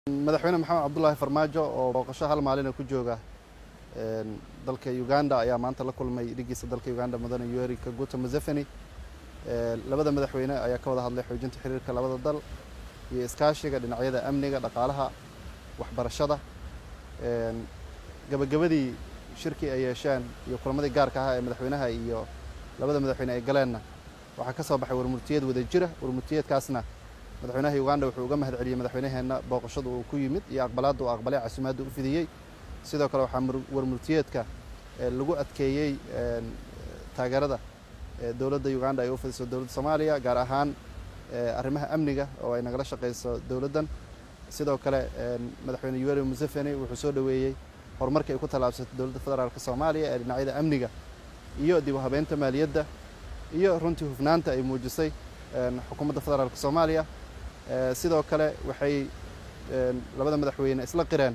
Madaxweyne Maxamed Cabdulaahi Farmaajo oo booqasho hal maalina ku jooga dalka Uganda ayaa maanta la kulmay dhigiisa dalka Uganda, Mudane Yoweri Kaguta Museveni. Labada madaxweyne ayaa ka wada hadlay xoojinta xiriirka labada dal iyo iskaashiga dhinacyada amniga, dhaqaalaha, waxbarashada. Gabagabadii shirkii ay yeesheen iyo kulamadii gaarka ahaa ee madaxweynaha iyo labada madaxweyne ay galeenna, waxaa ka soo baxay warmurtiyeed wada jira. Warmurtiyeedkaasna madaxweynaha Uganda wuxuu uga mahad celiyey madaxweynaheenna booqashada uu ku yimid iyo aqbalaadda uu aqbalay casuumaadda u fidiyey. Sidoo kale waxaa warmurtiyeedka lagu adkeeyey taageerada dowladda Uganda ay u fidiso dowladda Soomaaliya, gaar ahaan arrimaha amniga oo ay nagala shaqeyso dowladdan. Sidoo kale Madaxweyne Yoweri Museveni wuxuu soo dhoweeyey horumarka ay ku tallaabsatay dowladda federaalka Soomaaliya ee dhinacyada amniga iyo dib u habeynta maaliyadda iyo runtii hufnaanta ay muujisay xukuumadda federaalka Soomaaliya. Sidoo kale waxay labada madaxweyne isla qireen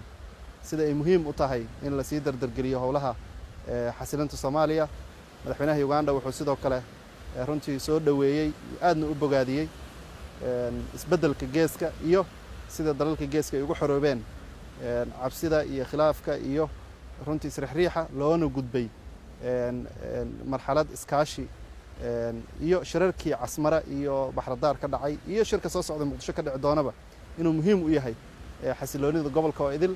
sida ay muhiim u tahay in lasii dardargeliyo howlaha xasilinta Soomaaliya. Madaxweynaha Uganda wuxuu sidoo kale runtii soo dhoweeyey, aadna u bogaadiyey isbeddelka geeska iyo sida dalalka geeska ay ugu xoroobeen cabsida iyo khilaafka iyo runtii isrixriixa, loona gudbay marxalad iskaashi, iyo shirarkii Casmara iyo Baxradaar ka dhacay iyo shirka soo socda Muqdisho ka dhici doonaba inuu muhiim u yahay xasiloonida gobolka oo idil.